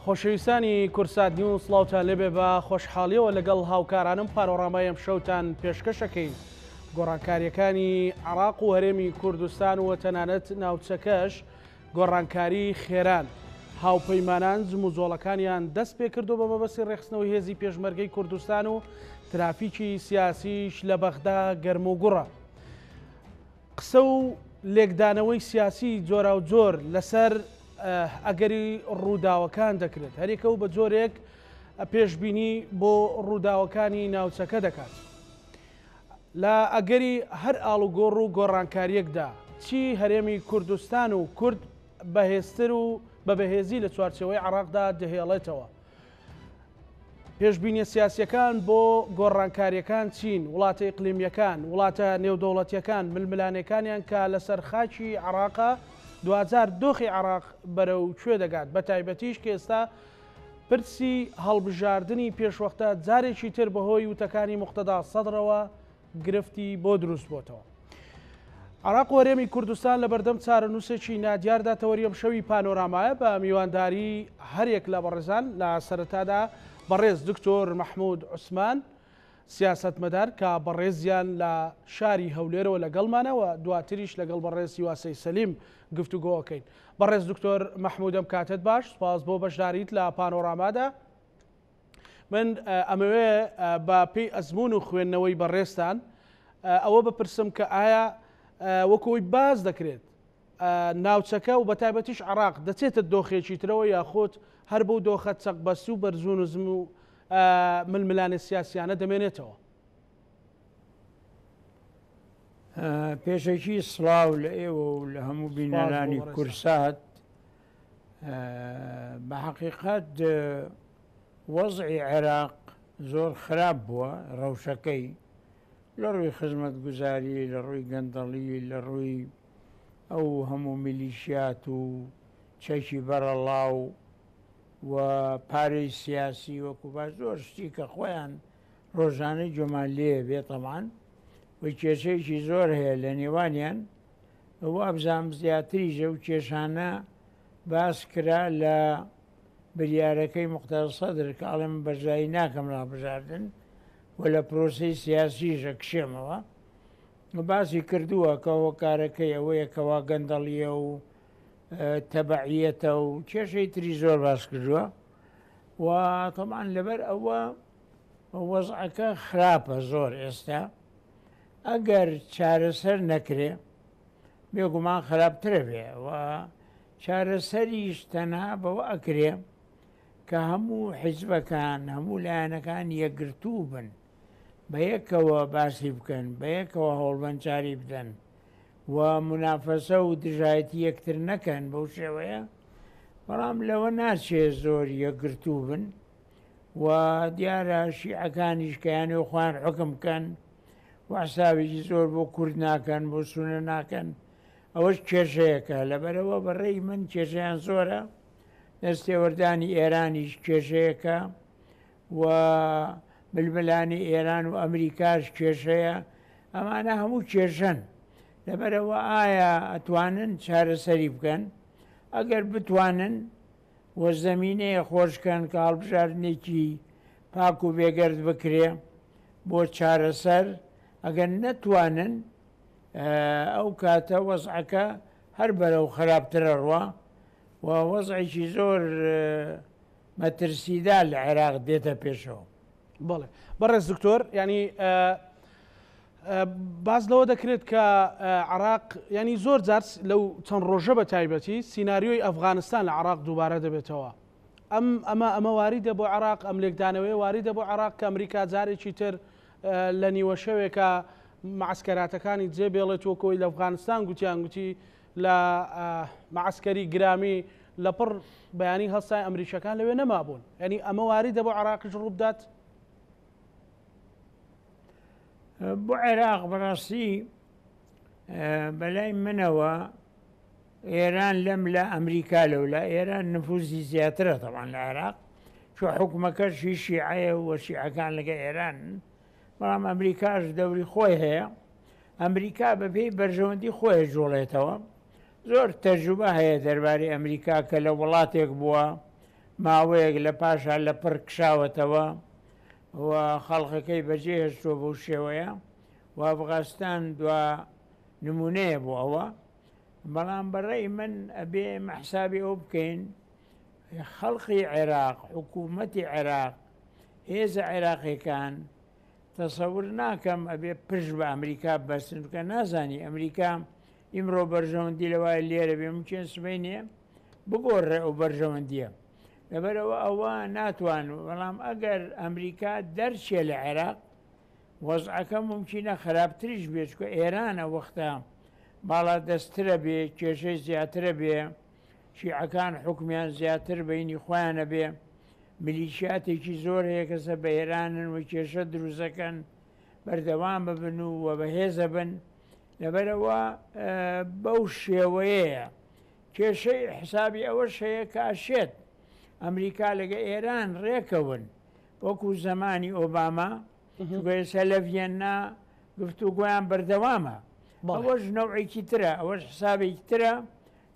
خۆشەویستانی کورسات نیوز سڵاوتان لێبێ بە خۆشحاڵیەوە لەگەڵ هاوکارانم پانۆرامای ئەم شەوتان پێشکەشەکەین گۆڕانکاریەکانی عراق و هەرێمی کوردستان و تەنانەت ناوچەکەش گۆڕانکاری خێران هاوپەیمانان جموجۆڵەکانیان دەست پێکردو بە مەبەستی ڕێکخستنەوەی هێزی پێشمەرگەی کوردستان و ترافیکی سیاسیش لە بەغدا گەرم و گوڕە. قسە و لێکدانەوەی سیاسی جۆراوجۆر لەسەر ئەگەری ڕووداوەکان دەکرێت، هەریەکە و بە جۆرێک پێشبینی بۆ ڕووداوەکانی ناوچەکە دەکات. لە ئەگەری هەر ئاڵوگۆڕ و گۆڕانکارییەکدا چی هەرێمی کوردستان و کورد بەهێزتر و بە بەهێزی لە چوارچێوەی عێراقدا دەهێڵێتەوە؟ پێشبینیە سیاسیەکان بۆ گۆڕانکاریەکان چین؟ وڵاتە ئیقلیمیەکان، وڵاتە نێودەوڵەتیەکان ململانێکانیان کە لەسەر خاکی عێراقە، دواجار دۆخی عێراق بەرەو کوێ دەگات؟ بەتایبەتیش کە ئێستا پرسی هەڵبژاردنی پێشوەختە جارێکی تر بەهۆی وتەکانی موقتەدا سەدرەوە گرفتی بۆ دروست بۆتەوە. عراق و هەرێمی کوردستان لە بەردەم چارەنووسێکی نادیاردا تەوەری ئەمشەوی پانۆرامایە بە میوانداری هەریەک لە بەڕێزان لە سەرەتادا بەڕێز دکتۆر مەحمود عوسمان سیاسەتمەدار کە بەڕێزیان لە شاری هەولێرەوە لەگەڵمانە و دواتریش لەگەڵ بەڕێز هیواسەی سەلیم گفتوگۆ ئەکەین. بەڕێز دکتۆر مەحمود ئەم کاتەت باش، سوپاس بۆ بەشداریت لە پانۆرامادا. من ئەمەوێ بە پێی ئەزمون و خوێندنەوەی بەڕێزتان ئەوە بپرسم کە ئایا وەکو ئەوی باس دەکرێت ناوچەکە و بەتایبەتیش عراق دەچێتە دۆخێکی ترەوە یاخود هەر بەو دۆخە چەقبەستوو و بەرزو نزم و ململانێ سیاسیانە دەمێنێتەوە؟ پێشەکی سڵاو لە ئێوە و لە هەموو بینەرانی کورسات بە حەقیقەت وەزعی عێراق زۆر خراپ بووە ڕەوشەکەی لە ڕووی خزمەتگوزاری، لە ڕووی گەندەڵی، لە ڕووی ئەو هەموو میلیشیات و چەکی بەرەڵا و و پارەی سیاسی وەکو باس زۆر شتی کە خۆیان ڕۆژانە گوێمان لێ بێ تەبعەن و کێشەیەکی زۆر هەیە لە نێوانیان وابزانم زیاتریش ئەو کێشانە باس کرا لە بریارەکەی موقتەدا سەدر کە ئەڵێ من بەشداری ناکەم لە هەڵبژاردن و لە پرۆسەی سیاسیش ئەکشێمەوە باسی کردووە کە هۆکارەکەی ئەوەیە کەوا گەندەڵیە و تەبعیەتە و کێشەی تری زۆر باس کردووە و تەبعەن لەبەر ئەوە وەزعەکە خراپە زۆر ئێستا ئەگەر چارەسەر نەکرێ بێگومان خراپترە بێ و چارەسەریش تەنها بەوە ئەکرێ کە هەموو حیزبەکان هەموو لایەنەکان یەکگرتوو بن بەیەکەوە باسی بکەن بەیەکەوە هەوڵبەن چاری بدەن و مونافەسە و دژایەتی یەکتر نەکەن بەو شێوەیە بەڵام لەوە ناچێ زۆر یەکگرتوو بن و دیارە شیعەکانیش کە یانێ خۆیان حوکم بکەن و حسابێکی زۆر بۆ کورد ناکەن بۆ سونە ناکەن ئەوەش کێشەیەکە لەبەرەوە بەڕێی من کێشەیان زۆرە دەستێوەردانی ئێرانیش کێشەیەکە و ململانی ئێران و ئەمریکاش کێشەیە ئەمانە هەموو کێشەن لەبەرەوە ئایا ئەتوانن چارەسەری بکەن ئەگەر بتوانن و زەمینەیە خۆشکەن کە هەڵبژاردنێکی پاک و بێگەرد بکرێ بۆ چارەسەر ئەگەر نەتوانن ئەو کاتە وەزعەکە هەر بەرەو خراپترە ڕوا و وەزعێکی زۆر مەترسیدار لە عێراق دێتە پێشەوە. بەڵێ بەڕێز دکتۆر ینی باس لەوە دەکرێت کە عراق ینی زۆر جار لەو چەند ڕۆژە بە تایبەتی سیناریۆی ئەفغانستان لە عراق دووبارە دەبێتەوە ئەم ئەمە ئەمە واریدە بۆ عراق ئەم لێکدانەوەی واریدە بۆ عراق کە ئەمریکا جارێکی تر لە نیوەشەوێکە معسکەراتەکانی جێ بێڵێت وەکۆی لە ئەفغانستان گوتیان گوتی لە معسکەری گرامی لەپڕ بەیانی هەستای ئەمریکیەکان لەوێ نەمابوون یعنی ئەمە واریدە بۆ عراقیش ڕووبدات؟ بۆ عێراق بەڕاستی بەلای منەوە ئێران لەم لە ئەمریکا لەولا ئێران نفوزی زیاترە تەوان لە عێراق چۆ حکومەکەش هی شیعەیە و شیعەکان لەگە ئێران بەڵام ئەمریکاش دەوری خۆی هەیە ئەمریکا بەپێی بەرژەوەندی خۆی جوڵێتەوە زۆر تەجروبە هەیە دەربارەی ئەمریکا کە لە وڵاتێک بووە. ماوەیەک لە پاشا لە پڕ کشاوەتەوە و خەڵکەکەی بەجێ هێشتووە بەو شێوەیە و ئەفغاستان دوا نمونەیە بۆ ئەوە. بەڵام بە ڕەئی من ئەبێ ئێمە حسابی ئەوە بکەین خەڵقی عێراق، حکوومەتی عێراق، هێزە عێراقیەکان تەسەور ناکەم ئەبێ پشت بە ئەمریکا ببەستن چونکە نازانی ئەمریکا ئیمڕۆ بەرژەوەندی لەوایە لێرە بێ ممکن سبەینێ بگۆڕێ ئەو بەرژەوەندیە لەبەرەوە ئەوە ناتوان بەڵام ئەگەر ئەمریکا دەرچێ لە عێراق وەزعەکە ممکنە خراپتریش بێ چونکە ئێران ئەو وەختە باڵادەستترە بێ کێشەی زیاترە بێ شیعەکان حوکمیان زیاتر بەینی خۆیانە بێ میلیشیاتێکی زۆر هەیە کە سەر بە ئێرانن و کێشە دروستەکەن بەردەوام ببن و وە بەهێزە بن لەبەرەوە بەو شێوەیەیە کێشەی حسابی ئەوەش هەیە کە ئەشێت ئەمریکا لەگە ئێران ڕێکەون وەکو زەمانی ئۆباما چونکە ئێستا لە ڤیەننا گفتوگۆیان بەردەوامە ئەوەش نەوعێکی ترە ئەوەش حسابێکی ترە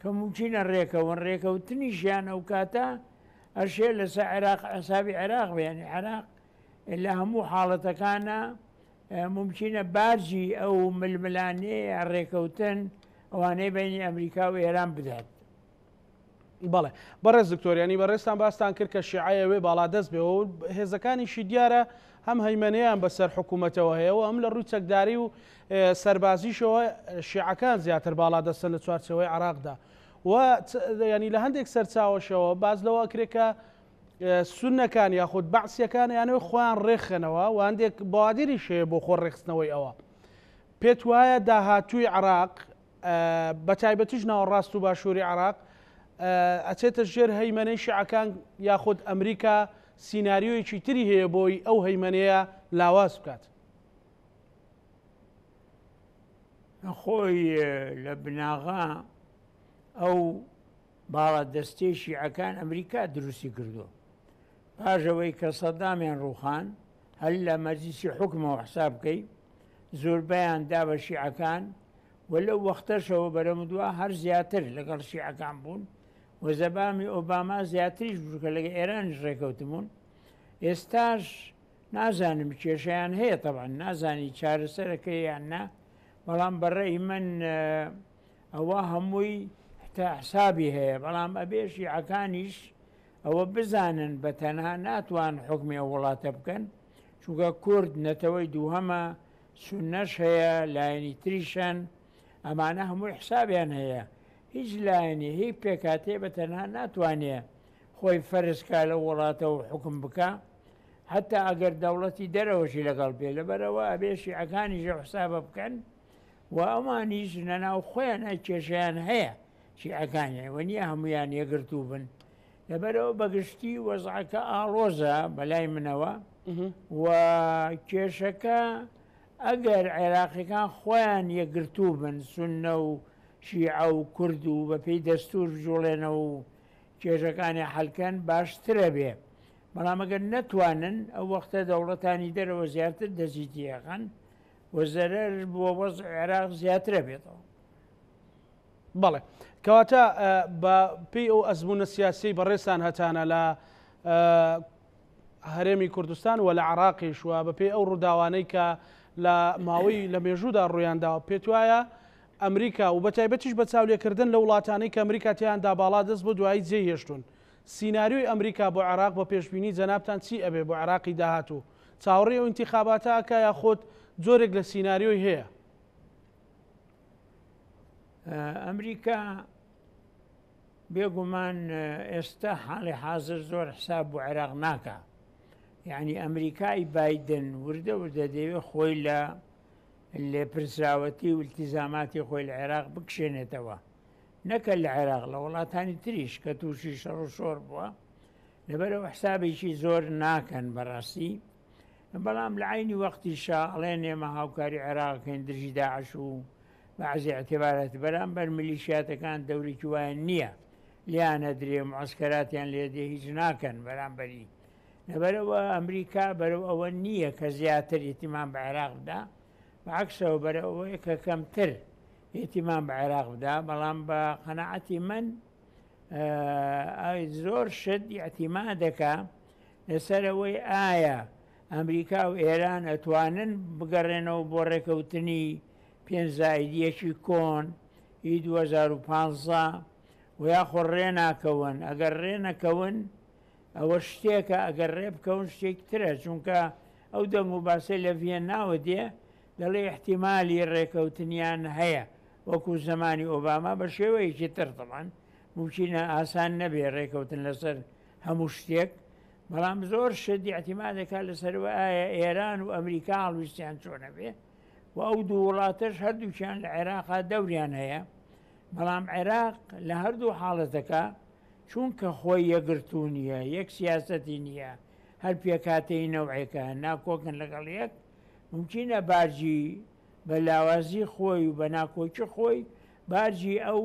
کە مومکینە ڕێکەون ڕێکەوتنیشیان ئەو کاتە ئەشێ لەسەر عێراق حسابی عێراق بێ یانی عێراق لە هەموو حاڵەتەکانە ممکنە باجی ئەو ململانێ ڕێکەوتن ئەوانەی بینی ئەمریکا و ئێران بدات. بەڵێ بەڕێز دکتۆر یانی بەڕێزتان باستان کرد کە شیعە ئەوێ باڵادەست بێ و هێزەکانیشی دیارە هەم هەیمەنەیان بەسەر حکوومەتەوە هەیە و هەم لە ڕووی چەکداری و سەربازیشەوە شیعەکان زیاتر باڵادەستن لە چوارچێوەی عراقدا و ینی لە هەندێک سەرچاوەشەوە باز لەوە ئەکرێ کە سونەکان یاخود بەعسیەکان یانەوە خۆیان ڕێکخەنەوە و هەندێک بەوادیریش هەیە بۆ خۆ ڕێکخستنەوەی ئەوە پێت وایە داهاتووی عراق بەتایبەتیش ناوەڕاست و باشووری عێراق ئەچێتە ژێر هەیمەنەی شیعەکان یاخود ئەمریکا سیناریۆیەکی تری هەیە بۆی ئەو هەیمەنەیە لاواز بکات؟ خۆی لە بناغە ئەو باڵا دەستەی شیعەکان ئەمریکا دروستی کردووە پاش ئەوەی کە سەدامیان ڕووخان هەر لە مەجلیسی حوکمەوە حساب بکەی زۆربەیان دا بە شیعەکان و لەو وەختەشەوە بەرەمدوا هەر زیاتر لەگەڵ شیعەکان بوون و زەبامی ئۆباما زیاتریش بوو کە لەگە ئێرانیش ڕێکەوتبوون ئێستاش نازانم کێشەیان هەیە تەبعەن نازانی چارەسەرەکەی یان نا بەڵام بەڕێی من ئەوە هەمووی تا حسابی هەیە بەڵام ئەبێ شیعەکانیش ئەوە بزانن بە تەنها ناتوان حوکمی ئەو وڵاتە بکەن چونکە کورد نەتەوەی دووهەمە سونەش هەیە لایەنی تریشن ئەمانە هەمووی حسابیان هەیە هیچ لایەنی هی پێکاتێ بە تەنها ناتوانێ خۆی فەرز کا لەو وڵاتە و حکم بکە حتا ئەگەر دەوڵەتی دەرەوەشی لەگەڵ بێ لەبەرەوە ئەبێ شیعەکانیش ئەو حسابە بکەن و ئەوانیش لەناو خۆیان کێشەیان هەیە شیعەکانیان وە نییە هەمویان یەکگرتوو بن لەبەرەوە بەگشتی وەزعەکە ئاڵۆزە بەلای منەوە و کێشەکە ئەگەر عێراقیەکان خۆیان یەکگرتوو بن سوننە و شیعە و کورد و بەپێی دەستور بجوڵێنەوە و کێشەکانی حەلکەن باشترە بێ بەڵام ئەگەر نەتوانن ئەو وەختە دەوڵەتانی دەرەوە زیاتر دەستی تێخەن و زەرەر بۆ وەزعی عێراق زیاترە بێتەوە. بەڵێ کەواتە بە پێی ئەو ئەزمونە سیاسیەی بەڕێزتان هەتانە لە هەرێمی کوردستان و لە عراقیش و بە پێی ئەو ڕووداوانەی کە لە ماوەی لە مێژوودا ڕوویانداوە پێت وایە ئەمریکا و بە تایبەتیش بە چاولێکردن لە وڵاتانەی کە ئەمریکا تیاندا باڵا دەست بۆ دوایی جێی هێشتوون سیناریۆی ئەمریکا بۆ عێراق بە پێشبینی جەنابتان چی ئەبێ بۆ عێراقی داهاتوو چاوەڕێی ئەو ئینتیخاباتە ئەکا یاخود جۆرێک لە سیناریۆی هەیە؟ ئەمریکا بێگومان ئێستا حاڵی حازر زۆر حساب بۆ عێراق ناکا یعنی ئەمریکای بایدن وردە وردە دەیەوێت خۆی لە لێپرسراوەتی و التزاماتی خۆی لە عێراق بکشێنێتەوە نەکە لە عێراق لە وڵاتانی تریش کە تووشی شەڕ و شۆڕ بووە لەبەرەوە حسابێکی زۆر ناکەن بەڕاستی بەڵام لە عەینی وەختیشا ئەڵێن ئێمە هاوکاری عێراق ئەکەین دژی داعش و بەعزی ئیعتیبارات بەرامبەر میلیشیاتەکان دەورێکی وایان نییە لێیان ئەدرێ معسکەراتیان لێ دێ هیچ ناکەن بەرامبەری لەبەرەوە ئەمریکا بەرەو ئەوە نییە کە زیاتر ئیتیمان بە عێراق بدا بەعکسەوە بەرەو ئەوەیە کە کەمتر ئیتیمان بە عێراق بدا بەڵام بە قەناعەتی من. زۆر شت ئیعتیمادەکە لەسەر ئەوەی ئایا ئەمریکا و ئێران ئەتوانن بگەڕێنەوە بۆ ڕێکەوتنی پێنج زائید یەکی کۆن ی 2015 و یاخۆ ڕێ ناکەون. ئەگەر ڕێ نەکەون ئەوە شتێکە، ئەگەر ڕێ بکەون شتێکی ترە، چونکە ئەو دەنگ و باسەی لە ڤیەنناوە دێ دەڵێ ئیحتیمالی ڕێکەوتنیان هەیە وەکو زەمانی ئۆباما بە شێوەیەکی تر، تەبعەن مومکینە ئاسان نەبێ ڕێکەوتن لەسەر هەموو شتێک، بەڵام زۆر شت ئیعتیماد دەکات لەسەر ئەوە ئایا ئێران و ئەمریکا هەڵویستیان چۆنە بێ و ئەو دوو وڵاتەش هەردووکیان لە عێراقا دەوریان هەیە، بەڵام عێراق لە هەردوو حاڵەتەکە چونکە خۆی یەکگرتوو نییە، یەک سیاسەتی نییە، هەر پێکهاتەی نەوعێکە، ناکۆکن لەگەڵ یەک، مومکینە باجی بە لاوازی خۆی و بە ناکۆکی خۆی باجی ئەو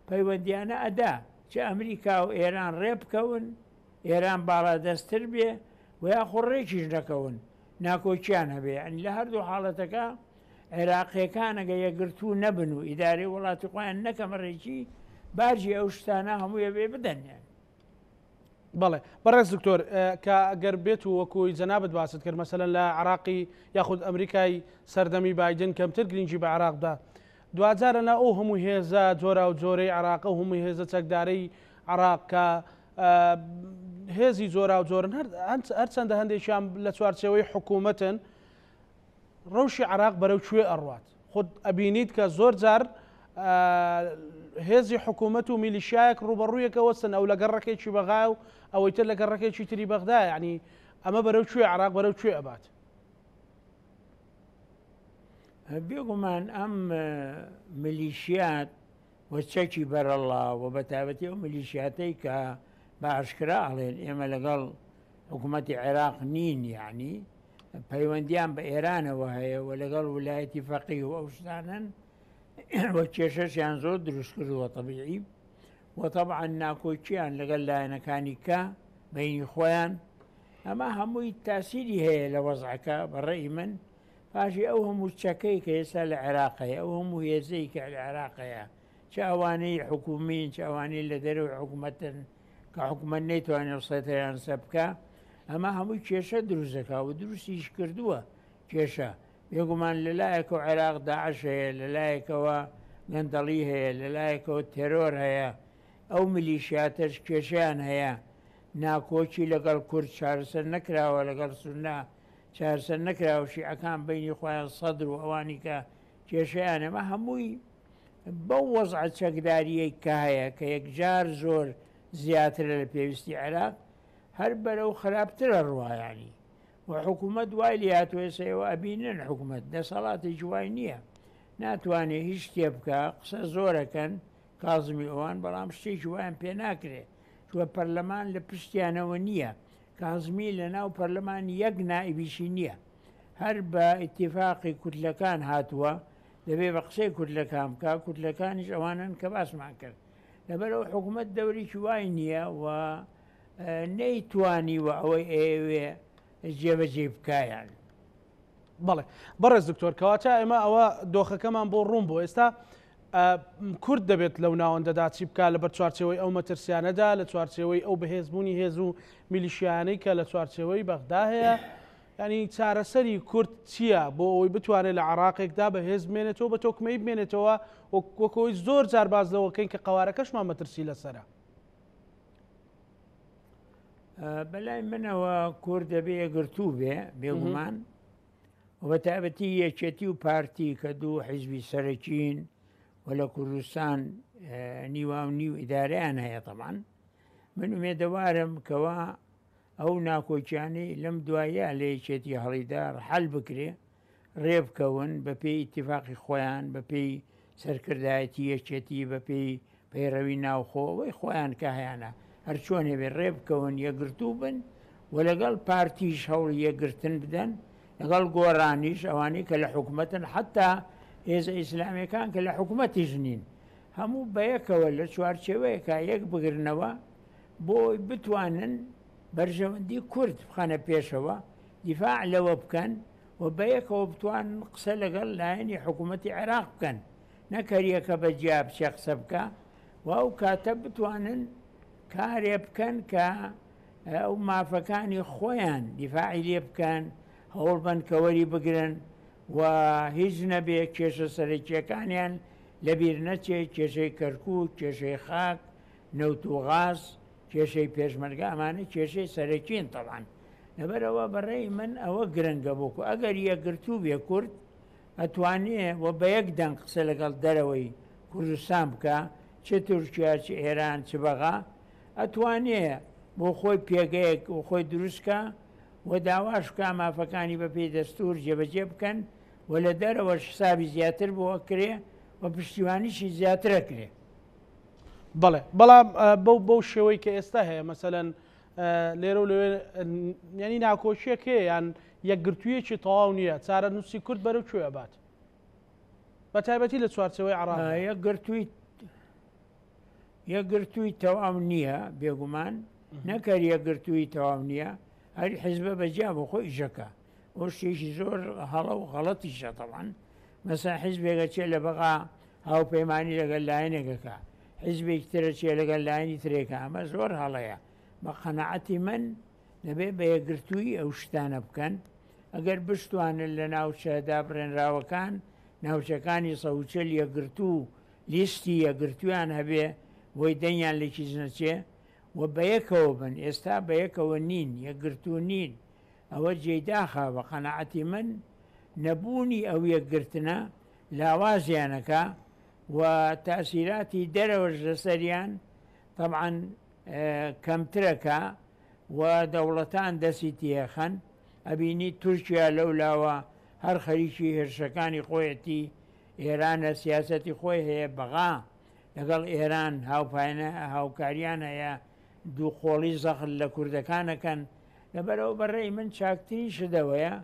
پەیوەندیانە ئەدا، چ ئەمریکا و ئێران ڕێ بکەون، ئێران باڵادەستتر بێ و یاخۆ ڕێکیش نەکەون، ناکۆکیان هەبێ، یانی لە هەردوو حاڵەتەکە عێراقیەکان ئەگەر یەکگرتوو نەبن و ئیدارەی وڵاتی خۆیان نەکەمە ڕێکی، باجی ئەو شتانە هەمووی ئەبێ بدەن یانی. بەڵێ بەڕێز دکتۆر کە ئەگەر بێت و وەکوی جەنابت باست کرد مەسەلەن لە عراقی یاخود ئەمریکای سەردەمی بایدن کەمتر گرنگی بە عراق دا دواجارە لە ئەو هەموو هێزە جۆرا و جۆرەی عراق ئەو هەموو هێزە چەکدارەی عراق کە هێزی جۆرا و جۆرن هەرچەندە هەندێکیان لە چوارچێوەی حکوومەتن ڕەوشی عێراق بەرەو کوێ ئەڕوات؟ خۆت ئەبینیت کە زۆر جار هێزی حکوومەت و میلیشیایەک ڕووبەڕوویەکە وەستن ئەو لە گەڕەکێکی بەغایە و ئەوەی تر لە گەڕەکێکی تری بەغدایە یعنی ئەمە بەرەو کوێ عێراق بەرەو کوێ ئەبات؟ بێگومان ئەم میلیشیات و چەکی بەرەڵا و بە تایبەتی ئەو میلیشیاتەی کە بە ئاشکرا ئەڵێن ئێمە لەگەڵ حکوومەتی عێراق نین یعنی پەیوەندیان بە ئێرانەوە هەیە و لەگەڵ ولایەتی فەقیه و ئەو شتانەن و کێشەشیان زۆر دروست کردووە تەبیعی و تەبعەن ناکۆکیان لەگەڵ لایەنەکانی کە بینی خۆیان ئەمە هەمووی تاسیری هەیە لە وەزعەکە بە ڕێی من پاشی ئەو هەموو چەکەی کە ئێستا لە عێراق هەیە ئەو هەموو هێزەی کە لە عێراق هەیە چ ئەوانەی حکومین چ ئەوانەی لە دەرەوەی حکومەتن کە حکومەت نەیتوانێت سەیتەرەیان سەر بکا، ئەمە هەمووی کێشە دروست دەکا و دروستیش کردووە کێشە. بێگومان لە لایەکەوە عێراق داعش هەیە، لە لایەکەوە گەندەڵی هەیە، لە لایەکەوە تێرۆر هەیە، ئەو میلیشیاتەش کێشەیان هەیە، ناکۆکی لەگەڵ کورد چارەسەر نەکراوە، لەگەڵ سوننە چارەسەر نەکراوە، شیعەکان بەینی خۆیان سەدر و ئەوانی کە کێشەیان ئەمە هەمووی بەو وەزعە چەکدارییەی کە هەیە کە یەکجار زۆر زیاترە لە پێویستی عێراق، هەر بەرەو خراپتر ئەڕوا یانی و حکوومەت وای لێهاتووە ئێستا ئێوە ئەبینن حکوومەت دەسەڵاتێکی وای نییە ناتوانێ هیچ شتێ بکا قسە زۆر ئەکەن کازمی ئەوان بەڵام شتێکی وایان پێ ناکرێ چوە پەرلەمان لە پشتیانەوە نییە کازمی لە ناو پەرلەمان یەک نائیبیشی نییە هەر بە ئیتیفاقی کوتلەکان هاتووە دەبێ بە قسەی کوتلەکان بکا، کوتلەکانیش ئەوانەن کە باسمان کرد. لەبەرئەوە حکومەت دەورێکی وای نییە و نەیتوانیوە ئەوەی ئەیەوێ جێبەجێی بکا یانی. بەڵێ بەڕێز دکتۆر کەواتە ئێمە ئەوە دۆخەکەمان بۆ ڕوون بۆ ئێستا کورد دەبێت لەو ناوەندەدا چی بکە لە بەر چوارچێوەی ئەو مەترسیانەدا لە چوارچێوەی ئەو بەهێزبوونی هێز و میلیشیانەی کە لە چوارچێوەی بەغدا هەیە یانی چارەسەری کورد چییە بۆ ئەوەی بتوانێت لە عێراقێکدا بەهێز بمێنێتەوە بە تۆکمەیی بمێنێتەوە وەک ئەوەی زۆر جار باس لەوە کەین کە قەوارەکەشمان مەترسی لەسەرە؟ بەلای منەوە کورد دەبێ یەکگرتوو بێ بێگومان و بە تایبەتی یەکێتی و پارتی کە دوو حیزبی سەرەکین و لە کوردستان نیوا و نیو ئیدارەیان هەیە تەبان من ئومێدەوارم کەوا ئەو ناکۆکیانەی لەم دواییە لە یەکێتی هەڵیدا حەل بکرێ، رێبکەون بە پێی ئیتیفاقی خۆیان، بە پێی سەرکردایەتی یەکێتی، بە پێی پەیڕەوی ناوخۆ، ئەوەی خۆیان کە هەیانە هەرچۆنێ بێ رێبکەون، یەکگرتوو بن و لەگەڵ پارتیش هەوڵی یەکگرتن بدەن، لەگەڵ گۆڕانیش، ئەوانەی کە لە حکومەتن، حەتتا هێزە ئیسلامیەکان کە لە حکومەتیش نین، هەموو بەیەکەوە لە چوارچێوەیەکا یەک بگرنەوە. بۆ ئەوەی بتوانن بەرژەوەندی کورد بخەنە پێشەوە، دیفاع لەوە بکەن و بەیەکەوە بتوانن قسە لەگەڵ لایەنی حکوومەتی عێراق بکەن، نەک هەریەکە بە جیا بچێ قسە بکا و ئەو کاتە بتوانن کارێ بکەن کە ئەو مافەکانی خۆیان دیفاعی لێ بکەن، هەوڵ بەن کە وەری بگرن و هیچ نەبێ کێشە سەرەکییەکانیان لەبیر نەچێ، کێشەی کەرکووک، کێشەی خاک، نەوت و غاز، کێشەی پێشمەرگە ئەمانە کێشەی سەرەکین تەبعەن. لەبەرئەوە بە رەئی من ئەوە گرنگە بۆ کورد ئەگەر یەکگرتوو بێ کورد ئەتوانێ و بە یەک دەنگ قسە لەگەڵ دەرەوەی کوردستان بکا چ تورکیا چ ئێران چ بەغا ئەتوانێ بۆ خۆی پێگەیەک بۆ خۆی دروست کا و داواش بکا مافەکانی بە پێی دەستوور جێبەجێ بکەن و لە دەرەوەش حسابی زیاتر بۆ ئەکرێ و پشتیوانیشی زیاتر ئەکرێ. بەڵێ بەڵام بەو بەو شێوەی کە ئێستا هەیە مەسەلەن لێرە و لەوێ ینی ناکۆکیەک هەیە یان یەکگرتوویەکی تەواو نییە چارەنووسی کورد بەرەو کوێ ئەبات بە تایبەتی لە چوارچێوەی عێراق یەکگرتووی یەکگرتووی تەواو نییە بێگومان نەکەر یەکگرتووی تەواو نییە هەر حیزبە بەجیا بۆ خۆی ئیشەکە ئەو شتێکی زۆر هەڵە و غەڵەتیشە تەبعەن مەسەن حیزبێکە چێ لە بەغا هاوپەیمانی لەگەل لایەنێکەکە حیزبێکی ترە چێ لەگەل لایەنی ترێکە ئەمە زۆر هەڵەیە بە قەناعەتی من دەبێ بە یەکگرتوویی ئەو شتانە بکەن ئەگەر بشتوانن لە ناوچە دابڕێنراوەکان ناوچەکانی 140 یەکگرتوو لیستی یەکگرتوویان هەبێ بۆی دەنگیان لە کیس نەچێ و بەیەکەوە بن ئێستا بەیەکەوە نین یەکگرتوو نین ئەوە جێی داخە بە قەناعەتی من نەبوونی ئەو یەکگرتنە لاوازیان ئەکا و تاسیراتی دەرەوەش لەسەریان تەبعەن کەمترەکا و دەوڵەتان دەستی تێخەن ئەبینی تورکیا لەو لاوە هەر خەریکی هێرشەکانی خۆیەتی ئێرانە سیاسەتی خۆی هەیە بەغا لەگەڵ ئێران هاوپایانە هاوکاریان هەیە دووقۆڵی زەخت لە کوردەکان ئەکەن لەبەرئەوە بە رەئی من چاکترین شت ئەوەیە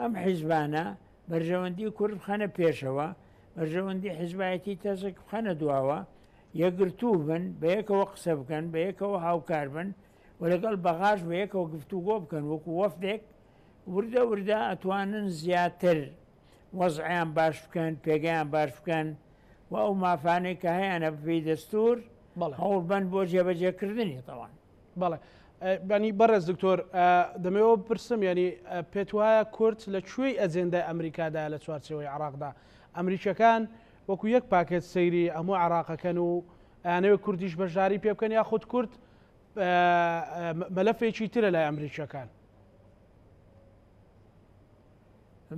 ئەم حیزبانە بەرژەوەندی کورد بخەنە پێشەوە، بەرژەوەندی حیزبایەتی تەسک بخەنە دواوە، یەکگرتوو بن، بەیەکەوە قسە بکەن، بەیەکەوە هاوکار بن و لەگەڵ بەغاش بەیەکەوە گفتوگۆ بکەن وەکو وەفدێک، وردە وردە ئەتوانن زیاتر وەزعیان باش بکەن، پێگەیان باش بکەن و ئەو مافانەی کە هەیانە بەپێی دەستوور هەوڵبەن بۆ جێبەجێکردنی تەوان. بەڵێ ینی بەڕێز دکتۆر دەمەوە بپرسم ینی پێت وایە کورد لە کوێی ئەجێندای ئەمریکادا لە چوارچێوەی عراقدا ئەمریکەکان وەکو یەک پاکێت سەیری هەموو عراقەکەن و ئەیانەوێت کوردیش بەشداری پێ بکەن یاخود کورد مەلەفێکی ترە لای ئەمریکیەکان؟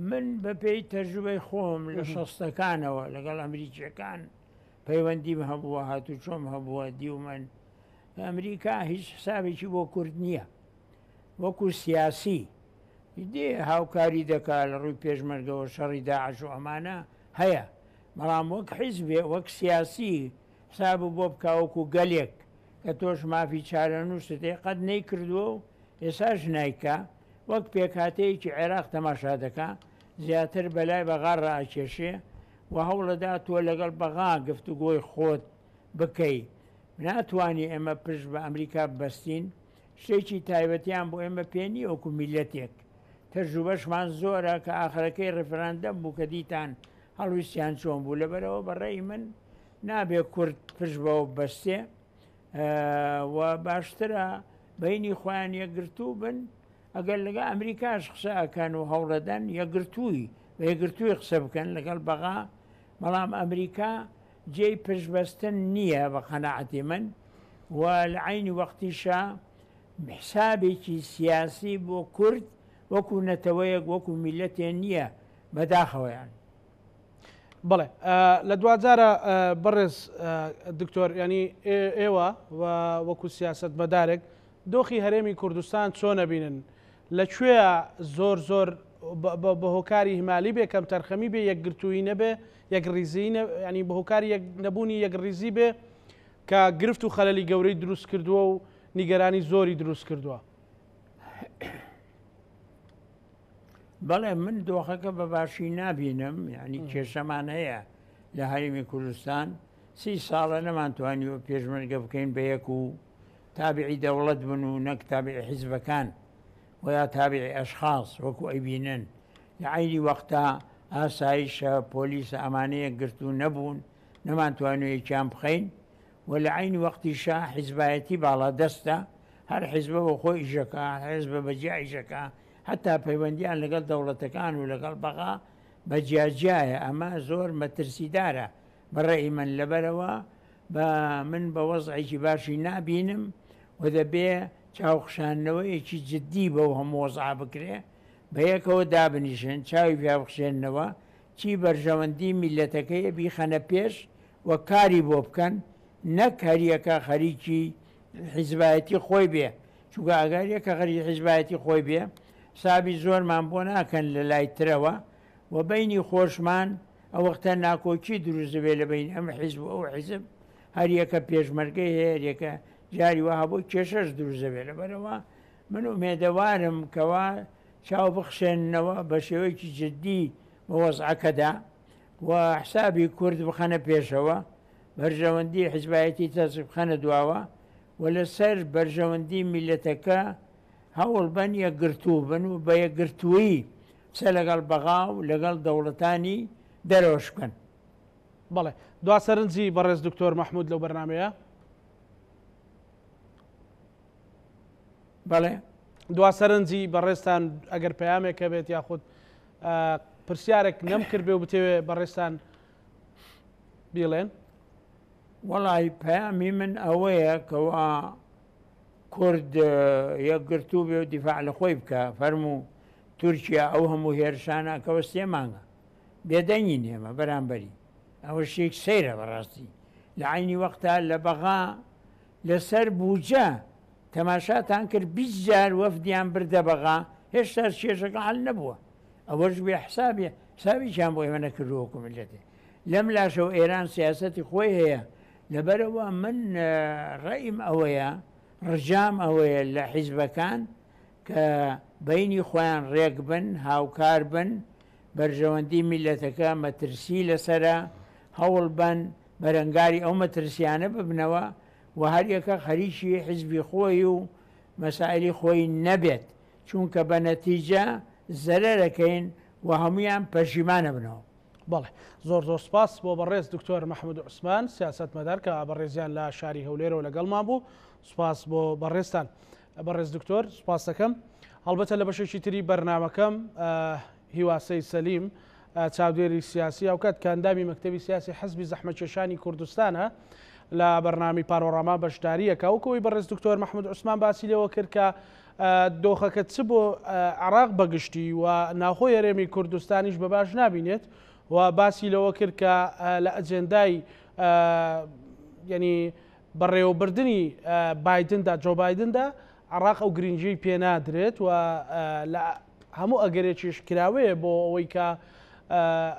من بەپێی تەجروبەی خۆم لە شەستەکانەوە لەگەڵ ئەمریکیەکان پەیوەندیم هەبووە هاتوچۆم هەبووە دیومن ئەمریکا هیچ حسابێکی بۆ کورد نییە وەکو سیاسی دێ هاوکاری دەکا لە ڕووی پێشمەرگەوە شەڕی داعش و ئەمانە هەیە بەڵام وەک حیزبێ وەک سیاسی حساب بۆ بکا وەکو گەلێک کە تۆش مافی چارەنووست هەیە قەت نەیکردووە و ئێساش نایکا وەک پێکهاتەیەکی عێراق تەماشا دەکا زیاتر بەلای بەغا ڕائەکێشێ و هەوڵەدا تۆ لەگەڵ بەغا گفتوگۆی خۆت بکەی ناتوانی ئێمە پشت بە ئەمریکا ببەستین شتێکی تایبەتیان بۆ ئێمە پێ نییە وەکو میلەتێک تەجروبەشمان زۆرە کە ئاخرەکەی ڕیفراندەم بوو کە دیتان هەڵویستیان چۆن بوو لەبەرەوە بە ڕێی من نابێ کورد پشت بەوە ببەستێ و باشترە بینی خۆیان یەکگرتوو بن ئەگەر لەگە ئەمریکاش قسە ئەکەن و هەوڵەدەن یەکگرتووی بە یەکگرتووی قسە بکەن لەگەڵ بەغا بەڵام ئەمریکا جێی پشتبەستن نییە بە قەناعەتی من و لە عەینی وەختیشا حسابێکی سیاسی بۆ کورد وەکو نەتەوەیەک وەکو میللەتێ نییە بەداخەوەیان. بەڵێ لە دواجارە بەڕێز دکتۆر ینی ئێوە وەکو سیاست مەدارێک دۆخی هەرێمی کوردستان چۆن ئەبینن لە کوێیە زۆر زۆر بە هۆکاری هیمالی بێ کەم تەرخەمی بێ یەکگرتوویی نەبێ یەکڕیزی ینی بە هۆکاری نەبوونی یەکڕیزی بێ کە گرفت و خەلەلی گەورەی دروست کردووە و نیگەرانی زۆری دروست کردووە. بەڵێ من دۆخەکە بە باشی نابینم یعنی کێشەمان هەیە لە هەرێمی کوردستان سی ساڵە نەمانتوانیوە پێشمەرگە بکەین بە یەک و تابعی دەوڵەت بن و نەک تابعی حیزبەکان و یا تابعی ئەشخاص وەکو ئەیبینن لە عەینی وەختا ئاسایشە پۆلیسە ئەمانە یەکگرتوو نەبوون نەمانتوانیوە یەکیان بخەین. و لە عەینی وەقتیشا حیزبایەتی باڵادەستە، هەر حیزبە بۆ خۆی ئیشەکا، هەر حیزبە بە جیا ئیشەکا، حەتا پەیوەندیان لەگەڵ دەوڵەتەکان و لەگەڵ بەغا بە جیاجیایە، ئەمە زۆر مەترسیدارە بە ڕەئی من، لەبەرئەوە بە من بە وەزعێکی باشی نابینم و دەبێ چاوخشاندنەوەیەکی جدی بەو هەموو وەزعە بکرێ، بەیەکەوە دابنیشن، چاوی پیا بخشێننەوە، چی بەرژەوەندی میللەتەکەیە بیخەنە پێش و کاری بۆ بکەن، نەک هەریەکە خەریکی حیزبایەتی خۆی بێ، چونکە ئەگەر هەریەکە خەریکی حیزبایەتی خۆی بێ، حسابی زۆرمان بۆ ناکەن لە لای ترەوە و بەینی خۆشمان ئەوەختە ناکۆکی دروست دەبێ لە بەینی ئەم حیزب و ئەو حیزب، هەریەکە پێشمەرگەی هەیە، هەریەکە جاری وا هەبوو کێشەش دروست دەبێ، لەبەرئەوە من ئومێدەوارم کەوا چاو بخشێننەوە بە شێوەیەکی جدی بە وەزعەکەدا و حسابی کورد بخەنە پێشەوە، بەرژەوەندی حیزبایەتی تەسک بخەنە دواوە و لەسەر بەرژەوەندی میللەتەکە هەوڵ بەن یەکگرتوو بن و بە یەکگرتوویی قسە لەگەڵ بەغا و لەگەڵ دەوڵەتانی دەرەوەش بکەن. بەڵێ. دوا سەرنجی بەڕێز دکتۆر مەحمود لەو بەرنامەیە؟ بەڵێ. دوا سەرنجی بەڕێزتان ئەگەر پەیامێک هەبێت یاخود پرسیارێک نەم کردبێ و بتەوێ بەڕێزتان بیڵێن. وەڵی پەیامی من ئەوەیە کەوا کورد یەکگرتوو بێ و دیفاع لە خۆی بکە فەرموو تورکیا ئەو هەموو هێرشانە کەوە سێ مانگە بێدەنگین ئێمە بەرامبەری ئەوە شتێک سەیرە بەڕاستی لە عینی وەختا لە بەغا لەسەر بوجە تەماشاتان کرد 20 جار وەفدیان بردە بەغا هێشتا کێشەکە حل نەبووە ئەوەش بێ حسابێ حسابیان بۆ ئێمە نەکردووە وەکو میللەتێ لەم لاشەوە ئێران سیاسەتی خۆی هەیە لەبەرئەوە من ڕەئیم ئەوەیە ڕجام ئەوەیە لە حیزبەکان کە بەینی خۆیان ڕێک بن هاوکار بن بەرژەوەندی میللەتەکە مەترسی لەسەرە هەوڵ بەن بەرەنگاری ئەو مەترسیانە ببنەوە و هەریەکە خەریکی حیزبی خۆی و مەسائلی خۆی نەبێت چونکە بە نەتیجە زەرەرەکەین و هەموویان پەشیمان ئەبنەوە. بەڵێ زۆر زۆر سپاس بۆ بەڕێز دکتۆر مەحمود عوسمان سیاسەتمەدار کە بەڕێزیان لە شاری هەولێرەوە لەگەڵمان بوو سپاس بۆ بەڕێزتان بەڕێز دکتۆر سپاس دەکەم هەڵبەتە لە بەشێکی تری بەرنامەکەم هیواسەی سەلیم چاودێری سیاسی هاوکات کە ئەندامی مەکتەبی سیاسی حزبی زەحمەتکێشانی کوردستانە لە بەرنامی پارۆراما بەشداریەکە وەکەوەی بەڕێز دکتۆر مەحمود عوسمان باسی لێوە کرد کە دۆخەکە چ بۆ عێراق بەگشتی و ناوخۆی هەرێمی کوردستانیش بە باش نابینێت و باسی لەوە کرد کە لە ئەجێندای یعنی بەڕێوەبردنی بایدندا جۆ بایدندا عێراق ئەو گرنگیی پێ نادرێت و لە هەموو ئەگەرێکیش کراوەیە بۆ ئەوەی کە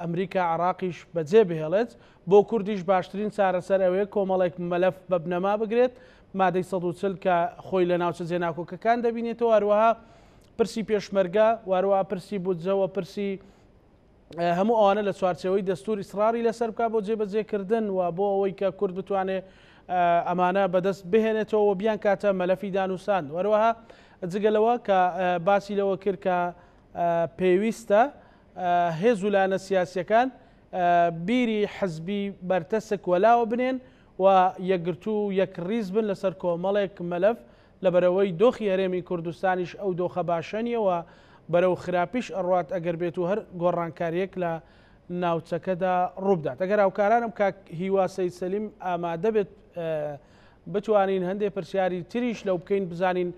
ئەمریکا عێراقیش بەجێ بهێڵێت بۆ کوردیش باشترین چارەسەر ئەوەیە کۆمەڵێک مەلەف بە بنەما بگرێت مادەی 140 کە خۆی لە ناوچە جێناکۆکەکان دەبینێتەوە هەروەها پرسی پێشمەرگە واروە پرسی بودجەوە پرسی هەموو ئەوانە لە چوارچێوەی دەستور ئیسراری لەسەر بکە بۆ جێبەجێکردن و بۆ ئەوەی کە کورد بتوانێت ئەمانە بەدەست بهێنێتەوە و بیان کاتە مەلەفی دانوسان وەروەها جگە لەوە کە باسی لەوە کرد کە پێویستە هێز و لایەنە سیاسیەکان بیری حزبی بەرتەسک وەلاوە بنێن و یەکگرتوو و یەکڕیز بن لەسەر کۆمەڵێک مەلەف، لەبەرئەوەی دۆخی هەرێمی کوردستانیش ئەو دۆخە باشە نیە و بەرەو خراپیش ئەڕوات ئەگەر بێتو هەر گۆڕانکاریەک لە ناوچەکەدا ڕووبدات. ئەگەر هاوکارانم کاک هیوا سەید سەلیم ئامادە بێت بتوانین هەندێ پرسیاری تریش لەو بکەین بزانین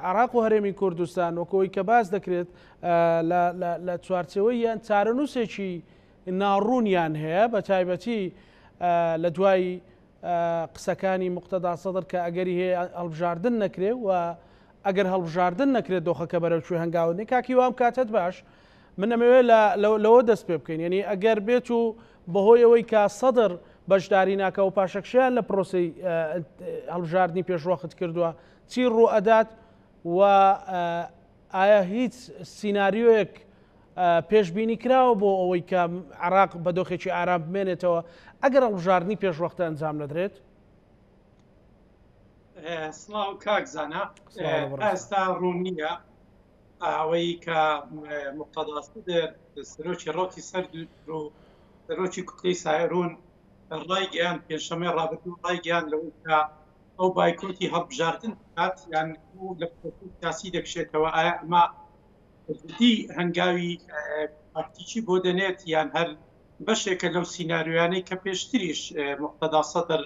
عێراق و هەرێمی کوردستان وەکەوەی کە باس دەکرێت لە چوارچێوەی یان چارەنووسێکی ناڕوونیان هەیە بە تایبەتی لە دوای قسەکانی موقتەدا سەدر کە ئەگەری هەیە هەڵبژاردن نەکرێ و ئەگەر هەڵبژاردن نەکرێت دۆخەکە بەرەو کوێ هەنگاو دەنێ کاک هیوا ئەم کاتەت باش من ئەمەوێ لەوە دەست پێ بکەین یعنی ئەگەر بێت و بەهۆی ئەوەی کە سەدر بەشداری ناکە و پاشەکشیان لە پرۆسی هەڵبژاردنی پێشوەخت کردووە چی ڕوو ئەدات و ئایا هیچ سیناریۆیەک پێشبینی کراوە بۆ ئەوەی کە عێراق بە دۆخێکی ئارام بمێنێتەوە ئەگەر هەڵبژاردنی پێشوەختە ئەنجام نەدرێت؟ سڵاو کاک زانا ئێستا ڕوون نییە ئەوەی کە مقتەدا سەدر سەرۆکی ڕەوتی سەدر و سەرۆکی کوتلەی سایرون. ڕایگەیاند پێنجشەممەی ڕابردوو ڕایگەیاند لەوەی کە ئەو بایکۆتی هەڵبژاردن دەکات یان لە پرۆسەی سیاسی دەکشێتەوە ئایا ئەمە بە جدی هەنگاوی پراکتیکی بۆ دەنێت یان هەر بەشێکە لەو سیناریۆیانەی کە پێشتریش موقتەدا سەدر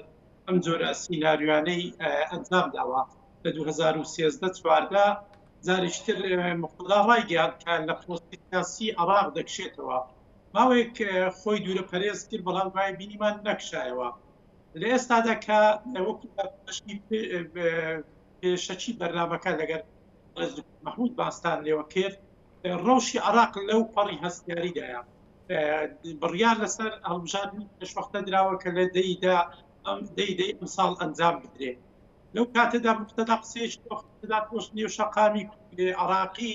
ئەم جۆرە سیناریۆیانەی ئەنجام داوە لە 2013 14 جارێکی تر موقتەدا ڕایگەیاند کە لە پرۆسەی سیاسی عێراق دەکشێتەوە ماوەیەک خۆی دوورە پەرێز کرد بەڵام دوای بینیمان نەکشایەوە لە ئێستادا کە وەکو بەشی پێشەکی بەرنامەکە لەگەر ڕێز مەحمود باستان لێوە کرد ڕەوشی عراق لەو پەڕی هەستیاریدایە بڕیار لەسەر هەڵبژاردنی پێشوەختە دراوە کە لە دەیدا ئەم دەی دەی ئەمساڵ ئەنجام بدرێت لەو کاتەدا مقتەدا قسەیەکی دا پۆست نێو شەقامی عراقی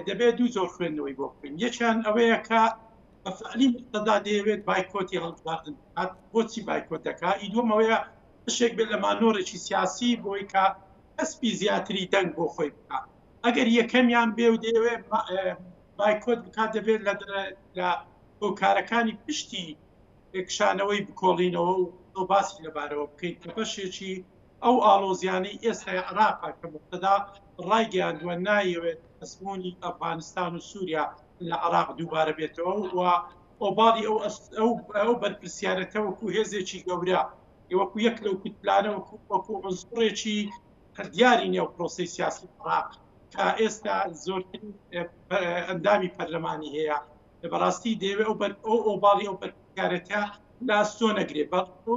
دەبێت دوو جۆر خوێندنەوەی بۆ بکەین یەکیان ئەوەیە کە بە فعلی مقتەدا دەیەوێت بایکۆتی هەڵبژاردن بکات بۆچی بایکۆت دەکات ئی دووەم ئەوەیە بەشێک بێت لە مانۆڕێکی سیاسی بۆی کە کەسبی زیاتری دەنگ بۆ خۆی بکات ئەگەر یەکەمیان بێ و دەیەوێت بایکۆت بکات دەبێت لە هۆکارەکانی پشتی کشانەوەی بکۆڵینەوە و باسی لەبارەوە بکەین کە بەشێکی ئەو ئاڵۆزیانەی ئێستای عێراقە کە موقتەدا ڕایگەیاندووە نایەوێت ئەزموونی ئەفغانستان و سووریا لە عێراق دووبارە بێتەوە و ئۆباڵی ئەو ئەو ئەو بەرپرسیارەتە وەکو هێزێکی گەورە وەکو یەک لەو کوتلانە وەکو وەکو عونسوڕێکی دیاری نێو پرۆسەی سیاسی عێراق کە ئێستا زۆرترین ئەندامی پەرلەمانی هەیە بەڕاستی دەیەوێت ئەو بەر ئەو ئۆباڵی ئەو بەرپرسیارێتە لە ئەستۆ نەگرێت بەڵکو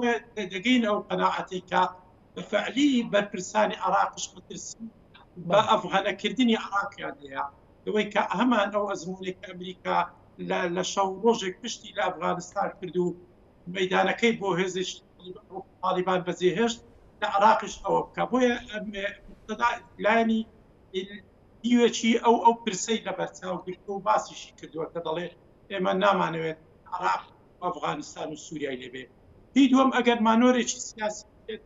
دەگەین ئەو قەناعەتەی کە بە فعلی بەرپرسانی عێراقش مەترسی بە ئەفغانەکردنی عێراقیان هەیە لەوەی کە هەمان ئەو ئەزموونێک کە ئەمریکا لە شەو ڕۆژێک پشتی لە ئەفغانستان کرد و مەدانەکەی بۆ هێزێکی تاڵیبان بەجێهێشت لە عێراقیش ئەوە بکە بۆیە لایەنی دیوێکی ئەو ئەو پرسەی لەبەرچاو گرتووە و باسیشی کردووە کە دەڵێ ئێمە نامانەوێت عێراق و ئەفغانستان و سووریای لێبێ. هی دووەم ئەگەر مانۆرێکی سیاسی بێت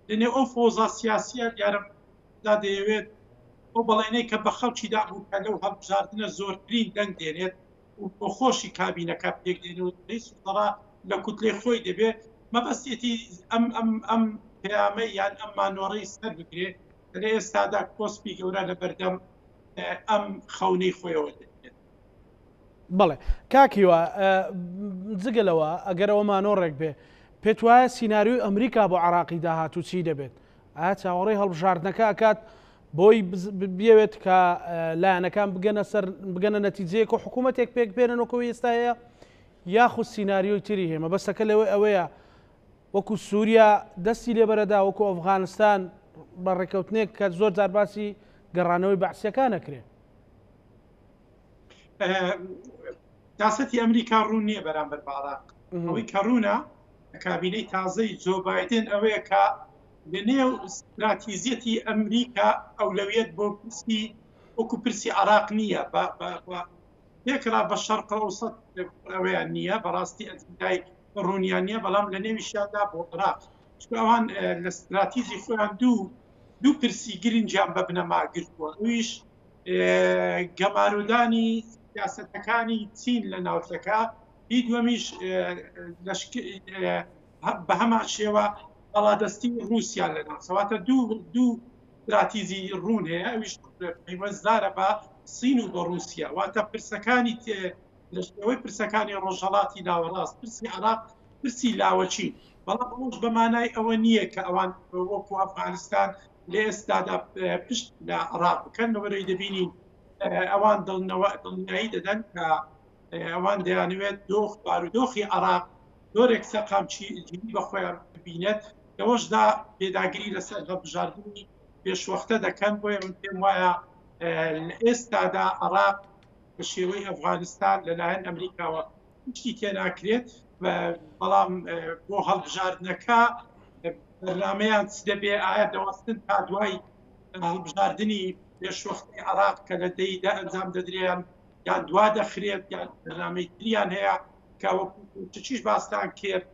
لەنێو ئەو فەوزا سیاسیە دیارە دا دەیەوێت ئەو بەڵێنەی کە بە خەڵکی دابوو کە لەو هەڵبژاردنە زۆرترین دەنگ دێنێت و بۆ خۆشی کابینەکە پێک دێنێ و رئیس وزەرا لە کوتلەی خۆی دەبێ مەبەستێتی ئەم ئەم ئەم پەیامەی یان ئەم مانۆڕەی سەر بگرێ کە لە ئێستادا کۆسپی گەورە لە بەردەم ئەم خەونەی خۆیەوە دەبێت. بەڵێ کاک هیوا جگە لەوە ئەگەر ئەوە مانۆڕێک بێ پێت وایە سیناریۆی ئەمریکا بۆ عراقی داهاتوو چی دەبێت؟ ئایا چاوەڕێی هەڵبژاردنەکە ئەکات بۆی بیەوێت کە لایەنەکان بگەنە سەر بگەنە نەتیجەیەک و حکوومەتێک پێک بێنن وەکەوەی ئێستا هەیە یاخود سیناریۆی تری هەیە مەبەستەکە لەوەی ئەوەیە وەکو سووریا دەستی لێبەرەدا وەکو ئەفغانستان بە ڕێککەوتنێک کە زۆر جار باسی گەڕانەوەی بەعسیەکان ئەکرێ. سیاسەتی ئەمریکا ڕوون نییە بەرامبەر بە عراق ئەوەی کە ڕوونە کابینەی تازەی جۆ بایدن ئەوەیە کە لەنێو ستراتیزیەتی ئەمریکا ئەولەویەت بۆ پرسی وەکو پرسی عراق نییە پێکرا بە شەرق ئەوسەت ئەوەیان نییە بەڕاستی ئەجندای ڕوونیان نییە بەڵام لە نێویشیاندا بۆ عراق چونکە ئەوان لە ستراتیزی خۆیان دوو دوو پرسی گرنگیان بە بنەما گرتووە ئەویش گەمارۆدانی سیاسەتەکانی چین لە ناوچەکە هی دووەمیش بە هەمان شێوە باڵادەستی رووسیا لە ناوچەواتە دوو دوو استراتیزی ڕوون هەیە ئەویش پەیوەستدارە بە سین و بە رووسیا واتە پرسەکانی لە شێوەی پرسەکانی ڕۆژهەڵاتی ناوەڕاست پرسی عراق پرسی لاوەکی بەڵام ئەوەش بە مانای ئەوە نییە کە ئەوان وەکو ئەفغانستان لە ئێستادا پشت لە عراق بکەن لەبەرەوەی دەبینین ئەوان دڵنەوە دڵنیایی دەدەن کە ئەوان دەیانەوێت دۆخ بارودۆخی عراق زۆرێک سەقامگیری بە خۆیان ببینێت لەوەشدا پێداگری لەسەر هەڵبژاردنی پێشوەختە دەکەن بۆیە من پێم وایە لە ئێستادا عراق بە شێوەی ئەفغانستان لەلایەن ئەمریکاوە هیچی تێناکرێت بەڵام بۆ هەڵبژاردنەکە بەرنامەیان چ دەبێ ئایا دەوەستن تا دوای هەڵبژاردنی پێشوەختی عراق کە لە دەیدا ئەنجام دەدرێن یان دوا دەخرێت یان بەرنامەی تریان هەیە کە وەکو چیش باستان کرد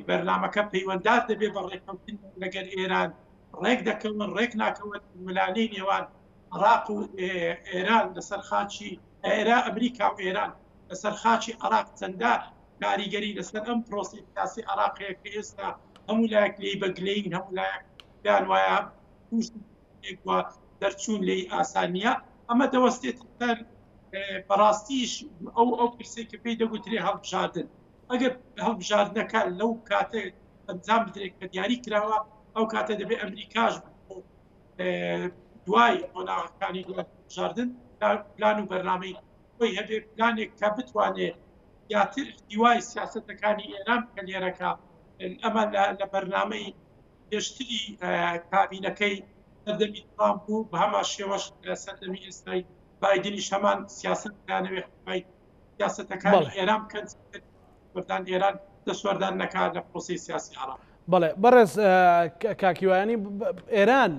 بەرنامەکە پەیوەندار دەبێت بە ڕێککەوتن لەگەر ئێران ڕێک دەکەون ڕێک ناکەون ملانەی نێوان عراق و ئێران لەسەر خاچی ئێرا ئەمریکا و ئێران لەسەر خاچی عراق چەندە کاریگەری لەسەر ئەم پرۆسی سیاسی عراق هەیە کە ئێستا هەموو لایەک لێی بە گلەیین، هەموو لایەک پێیان وایە تووشی وە دەرچوون لێی ئاسان نییە. ئەمە دەوەستێت سەر بەڕاستیش ئەو ئەو پرسەی کە پێی دەگوترێ هەڵبژاردن. ئەگەر هەڵبژاردنەکە لەو کاتە ئەنجام بدرێت کە دیاری کراوە، ئەو کاتە دەبێت ئەمریکاش دوای قۆناغەکانی دوای هەڵبژاردن پلان و بەرنامەی خۆی هەبێ، پلانێک کە بتوانێت زیاتر هیوای سیاسەتەکانی ئێران بکە لێرەکە. ئەمە لە بەرنامەی پێشتری کابینەکەی سەردەمی ترامپ بوو، بە هەمان شێوەش لە سەردەمی ئێستای بایدنیش هەمان سیاسەت دەیانەوێت هیوای سیاسەتەکانی ئێران بکەن، وەردان ئێران دەستوەردان نەکات لە پرۆسەی سیاسی عێراق. بەڵێ بەڕێز کاک هیوایانی، ئێران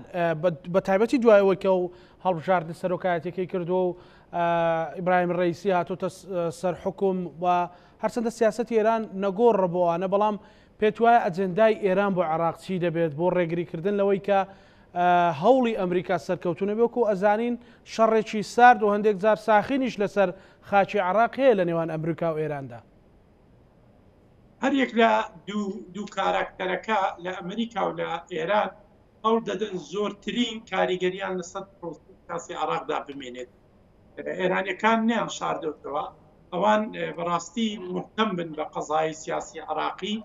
بە تایبەتی دوای ئەوەی کە و هەڵبژاردنی سەرۆکایەتیەکەی کردووە و ئیبراهیم ڕەئیسی هاتۆتە سەر حکوم و هەرچەندە سیاسەتی ئێران نەگۆڕە بۆ ئەوانە، بەڵام پێت وایە ئەجێندای ئێران بۆ عێراق چی دەبێت بۆ ڕێگریکردن لەوەی کە هەوڵی ئەمریکا سەرکەوتوو نەبێت؟ وەکو ئەزانین شەڕێکی سارد و هەندێک جار ساخینیش لەسەر خاکی عێراق هەیە لە نێوان ئەمریکا و ئێراندا. هەر یەک لە دوو کاراکتەرەکە لە ئەمریکا و لە ئێران هەوڵ دەدەن زۆرترین کاریگەریان لەسەر پرۆسەی سیاسی عێراقدا بمێنێت. ئێرانیەکان نیان شاردۆتەوە، ئەوان بەڕاستی مهتەم بن بە قەزای سیاسی عراقی،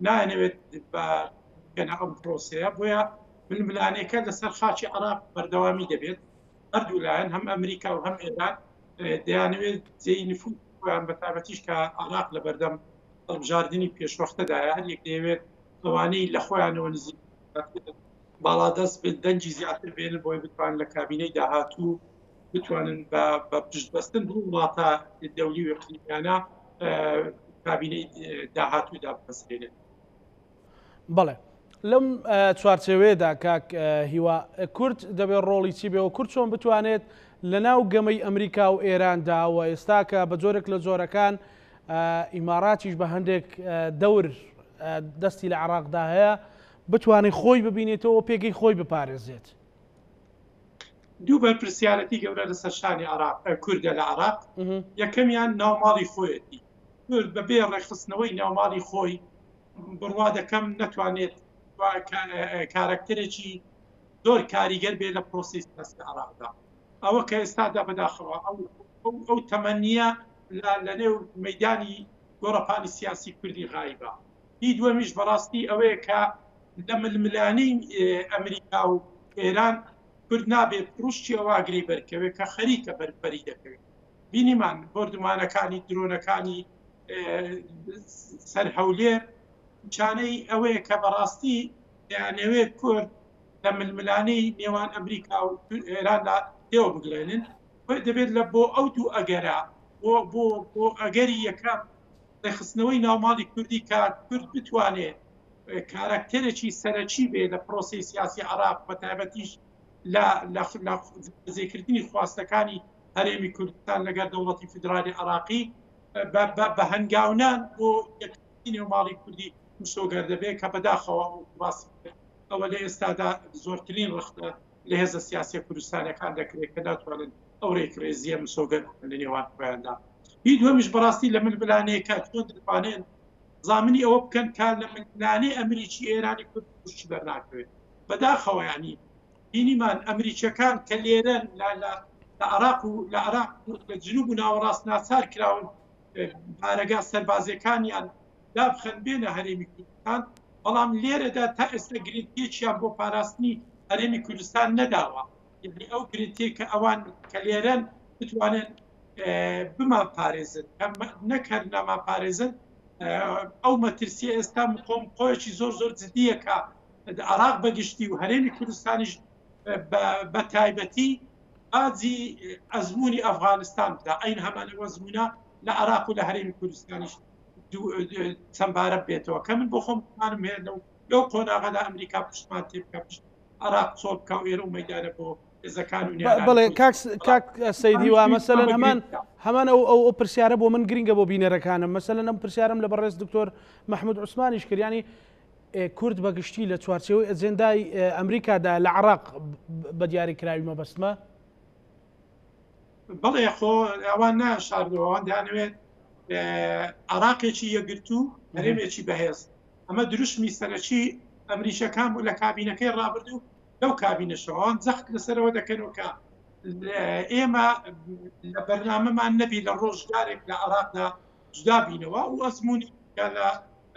نایانەوێت بکەنە ئەم پرۆسەیە، بۆیە ململانێکە لەسەر خاکی عراق بەردەوامی دەبێت. هەردوو لایەن هەم ئەمریکا و هەم ئێران دەیانەوێت جێی نفوذ خۆیان، بە تایبەتیش کە عراق لە بەردەم هەڵبژاردنی پێشوەختەدایە، هەر یەک دەیەوێت ئەوانەی لە خۆیانەوە نزیک باڵادەست بن دەنگی زیاتر بێنن بۆی بتوانن لە کابینەی داهاتوو بتوانن بە پشتبەستن بەو وڵاتە دەولی و ئیقلیمیانە کابینەی داهاتوو دابمەزرێنن. بەڵێ لەم چوارچێوەیەدا کاک هیوا کورد دەبێت ڕۆڵی چی بێ و کورد چۆن بتوانێت لە ناو گەمەی ئەمریکا و ئێراندا و ئێستا کە بە جۆرێک لە جۆرەکان ئیماراتیش بە هەندێک دەور دەستی لە عراقدا هەیە بتوانێت خۆی ببینێتەوە پێگەی خۆی بپارێزێت؟ دوو بەرپرسیارەتی گەورە لەسەر شانی عراق کوردە لە عراق، یەکەمیان ناوماڵی خۆیەتی. کورد بەبێ ڕێکخستنەوەی ناوماڵی خۆی بڕوا دەکەم نەتوانێت کارەکتەرێکی زۆر کاریگەر بێ لە پرۆسی سیاسی عراقدا. ئەوە کە ئێستادا بەداخەوە ئەو تەمەنیە لە نێو مەدانی گۆڕەپانی سیاسی کوردی غایبە. هی دووەمیش بەڕاستی ئەوەیە کە لە ململانێی ئەمریکا و ئێران کورد نابێت پروشکی ئەو ئاگرەی بەرکەوێت کە خەریکە بەری دەکەوێت. بینیمان بۆردومانەکانی درۆنەکانی سەر هەولێر نیشانەی ئەوەیە کە بەڕاستی دەیانەوێت کورد لە ململانێی نێوان ئەمریکا و ئێراندا تێوە بگلێنن. دەبێت لە بۆ ئەو دوو ئەگەرە بۆ بۆ بۆ ئەگەری یەکەم ڕێکخستنەوەی ناوماڵی کوردی کە کورد بتوانێ کاراکتەرێکی سەرەکی بێ لە پرۆسەی سیاسی عراق بە تایبەتیش لە لە خواستەکانی هەرێمی کوردستان لەگەر دەوڵەتی فیدرالی عراقی بە هەنگاونان بۆ یەکێتی نێوماڵی کوردی مسۆگەر دەبێت کە بەداخەوە ئەو باسی ئەوە لە ئێستادا زۆرترین ڕەخنە لە هێزە سیاسیە کوردستانەکان دەکرێت کە ناتوانن ئەو ڕێکڕێزیە مسۆگەر بکەن لە نێوان خۆیاندا. هی دووەمیش بەڕاستی لە ململانێکە چۆن دەتوانن زامنی ئەوە بکەن کە لە ململانێ ئەمریکی ئێرانی کورد پشتی بەرناکەوێت. بەداخەوە یعنی بینیمان ئەمریکیەکان کە لێرەن لە لە لە عراق و لە عراق لە جنوب و ناوەڕاست ناچار کراون بارەگا سەربازیەکانیان دابخەن بێنە هەرێمی کوردستان، بەڵام لێرەدا تا ئێستا گرنتیەکیان بۆ پاراستنی هەرێمی کوردستان نەداوە. یعنی ئەو گرنتیە کە ئەوان کە لێرەن بتوانن بمان پارێزن، نەک هەر نامان پارێزن، ئەو مەترسیە ئێستا مقۆم قۆیەکی زۆر زۆر جدیە کە عراق بەگشتی و هەرێمی کوردستانیش بە تایبەتی باجی ئەزمموی ئەفغانستان بدا. ئەین هەمان ئەو ئەزمونە لە عراق و لە هەرێمی کوردستانیش چەندبارە بێتەوە کە من بۆ خۆم گومانم هەیە لەو قۆناغەدا ئەمریکا پشتمان تێ بکە، پشت عراق چۆڵ بکە و ئێرە و مەدانە بۆ هێزەکان و نێرانی بەڵێ خۆی. کاک سەیدی وا ئەمیش مەسەلەن ئەمە هەمان گرنگە. هەمان ئەو ئەو ئەو پرسیارە بۆ من گرنگە بۆ بینەرەکانم. مەسەلەن ئەم پرسیارم لە بەڕێز دکتۆر مەحمود عوسمانیش کرد، یانی کورد بە گشتی لە چوارچێوەی ئەجێندای ئەمریکادا لە عراق بە دیاریکراوی مەبەستمە؟ بەڵێ خۆ ئەوان ناشاردەوە، ئەوان دەیانەوێت. عێراقێکی یەکگرتوو، هەرێمێکی بەهێز. ئەمە دروشمی سەرەکی ئەمریکیەکان بوو لە کابینەکەی ڕابردوو، لەو کابینەشەوە ئەوان جەخت لەسەرەوە دەکەنەوە کە ئێمە لە بەرنامەمان نەبی لە ڕۆژگارێک لە عێراقدا جودا بینەوە و ئەزموونی کە لە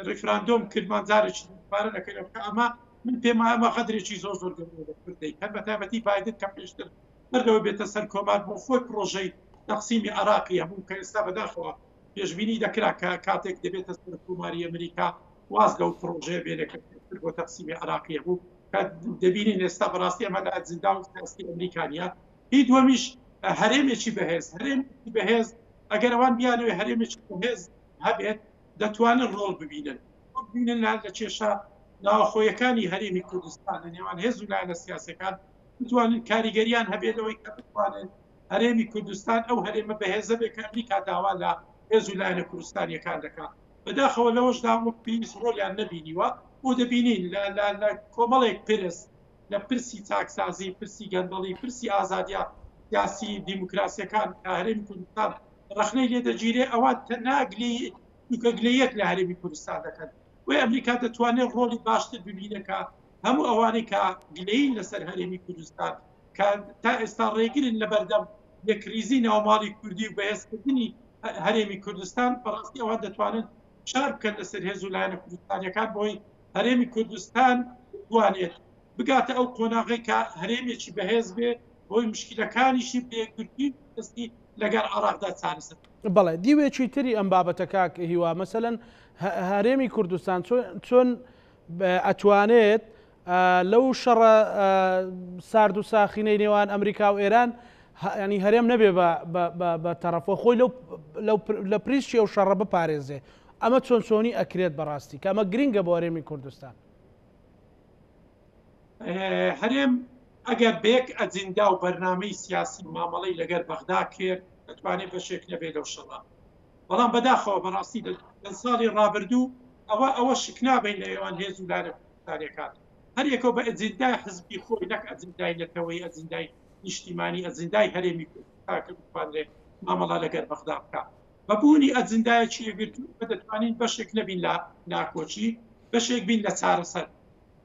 ڕیفراندۆم کردمان جارێکی دووبارە دەکەنەوە کە ئەمە من پێم وایە ئەمە غەدرێکی زۆر زۆر گەورەیە لە کورد دەیکەن، بە تایبەتی بایدن کە پێشتر بەر لەوەی بێتە سەر کۆمار بۆ خۆی پڕۆژەی تەقسیمی عێراقی هەبوو کە ئێستا بەداخەوە پێشبینی دەکرا کە کاتێک دەبێتە سەرۆک کۆماری ئەمریکا واز لەو پڕۆژەیە بێنێ کە پێشتر بۆ تەقسیمی عێراقی هەبوو کە دەبینین ئێستا بەڕاستی ئەمە لە ئەجندا و سیاسەتی ئەمریکا نییە. هی دووەمیش هەرێمێکی بەهێز، هەرێمێکی بەهێز ئەگەر ئەوان بیانەوێ هەرێمێکی بەهێز هەبێت دەتوانن ڕۆڵ ببینن، ڕۆڵ ببینن لە کێشە ناوەخۆیەکانی هەرێمی کوردستان لە نێوان هێز و لایەنە سیاسەکان بتوانن کاریگەریان هەبێت لەوەی کە بتوانن هەرێمی کوردستان ئەو هەرێمە بەهێزە بێت کە ئەمریکا داوا لە هێز و لایەنە کوردستانیەکان دەکات. بەداخەوە لەوەشدا وەک پێویست ڕۆڵیان نەبینیوە و دەبینین لە کۆمەڵێک پرس، لە پرسی چاکسازی، پرسی گەندەڵی، پرسی ئازادیە سیاسی دیموکراسیەکان کە هەرێمی کوردستان ڕەخنەی لێ دەگیرێ، ئەوان تەنها گلەیی دوکە گلەیەک لە هەرێمی کوردستان دەکەن. بۆیە ئەمریکا دەتوانێت ڕۆڵی باشتر ببینێ کە هەموو ئەوانەی کە گلەیین لەسەر هەرێمی کوردستان کە تا ئێستا ڕێگرن لە بەردەم یەکریزی ناوماڵی کوردی و بەهێزکردنی هەرێمی کوردستان، بەڕاستی ئەوان دەتوانن فشار بکەن لەسەر هێز و لایەنە کوردستانیەکان بۆی هەرێمی کوردستان بتوانێت بگاتە ئەو قۆناغەی کە هەرێمێکی بەهێز بێ بۆی مشکلەکانیشی بە یەکگرتووی دەستی لەگەڵ عێراقدا چارەسەر بکات. بەڵێ دیوێکی تری ئەم بابەتە کاک هیوا، مەسەلەن هەرێمی کوردستان چۆن ئەتوانێت لەو شەڕە سارد و ساخینەی نێوان ئەمریکا و ئێران ینی هەرێم نەبێ بە تەڕەفەوە خۆی لە پریشکی ئەو شەڕە بپارێزێ ئەمە چۆن چۆنی ئەکرێت بەڕاستی کە ئەمە گرنگە بۆ هەرێمی کوردستان. هەرێم ئەگەر بە یەک ئەجندا و بەرنامەی سیاسی مامەڵەی لەگەر بەغدا کرد دەتوانێت بەشێک نەبێت لەو شەڕە، بەڵام بەداخەوە بەڕاستی لە ساڵی ڕابردوو ئەوە ئەوە شک نابین لە نێوان هێز و لایەنە کوردستانیەکان هەر یەکەو بە ئەجندای حزبی خۆی نەک ئەجندای نەتەوەیی ئەجندای نیشتیمانی ئەجندای هەرێمی کوردستان کە بتوانرێت مامەڵە لەگەر بەغدا بکات بە بوونی ئەجندایەکی یەکگرتوو ئێمە دەتوانین بەشێک نەبین لە ناکۆکی بەشێک بین لە چارەسەر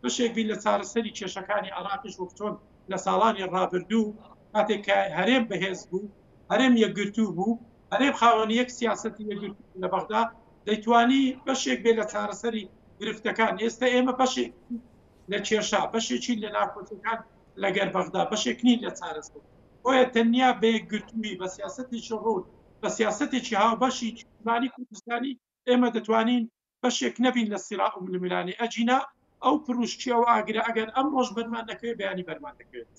بەشێک بین لە چارەسەری کێشەکانی عێراقیش وەک چۆن لە ساڵانی ڕابردوو کاتێک کە هەرێم بەهێز بوو هەرێم یەکگرتوو بوو هەرێم خاوەنی یەک سیاسەتی یەکگرتوو بوو لە بەغدا دەیتوانی بەشێک بێت لە چارەسەری گرفتەکان ئێستا ئێمە بەشێک لە کێشە بەشێکی لە ناکۆکیەکان لەگەر بەغدا بەشێک نین لە چارەسەر بۆیە تەنیا بە یەکگرتوویی بە سیاسەتێکی ڕوون بە سیاسەتێکی هاوبەشی نیشتمانی کوردستانی ئێمە دەتوانین بەشێک نەبین لە سیراع و ململانێ ئەگینا ئەو پروشکی ئەو ئاگرە ئەگەر ئەمڕۆش بەرمان نەکەوێت بەیانی بەرمان دەکەوێت.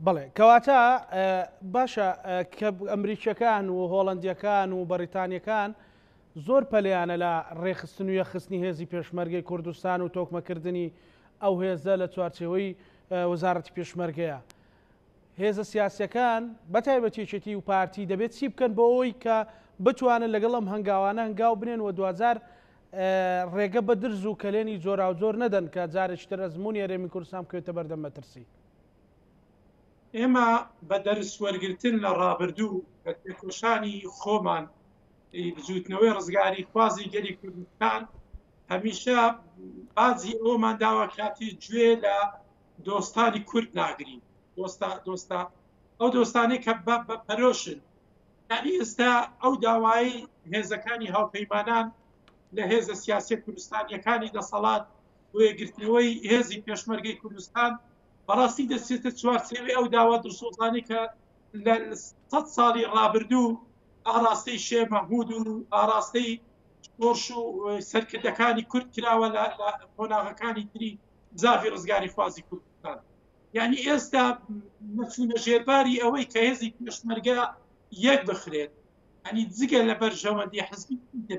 بەڵێ کەواتە باشە کە ئەمریکیەکان و هۆڵندیەکان و بەریتانیەکان زۆر پەلیانە لە ڕێکخستن و یەکخستنی هێزی پێشمەرگەی کوردستان و تۆکمەکردنی ئەو هێزە لە چوارچێوەی وەزارەتی پێشمەرگەیە. هێزە سیاسیەکان بە تایبەت یەکێتی و پارتی دەبێت چی بکەن بۆ ئەوەی کە بتوانن لەگەڵ ئەم هەنگاوانە هەنگاو بنێن و دواجار ڕێگە بە درز و کەلێنی جۆراوجۆر نەدەن کە جارێکی تر ئەزموونی هەرێمی کوردستان بکەوێتە بەردەم مەترسی؟ ئێمە بە دەرس وەرگرتن لە ڕابردوو بە تێکۆشانی خۆمان بزووتنەوەی ڕزگاری خوازی گەلی کوردستان هەمیشە باجی ئەوەمان داوە کاتی گوێ لە دۆستانی کورد ناگرین دۆستا دۆستا ئەو دۆستانەی کە بە پەرۆشن یعنی ئێستا ئەو داوای هێزەکانی هاوپەیمانان لە هێزە سیاسیە کوردستانیەکانی دەسەڵات بۆ یەکگرتنەوەی هێزی پێشمەرگەی کوردستان بەڕاستی دەچێتە چوارچێوەی ئەو داوا دڵسۆزانەی کە لە سەد ساڵی ڕابردوو ئاراستەی شێ مەحمود و ئاراستەی شۆڕش و سەرکردەکانی کورد کراوە لە قۆناغەکانی تری بزاڤی ڕزگاریخوازی کوردستان. یعنی ئێستا نەچوونە ژێرباری ئەوەی کە هێزی پێشمەرگە یەک بخرێت ینی جگە لە بەرژەوەندی حزبی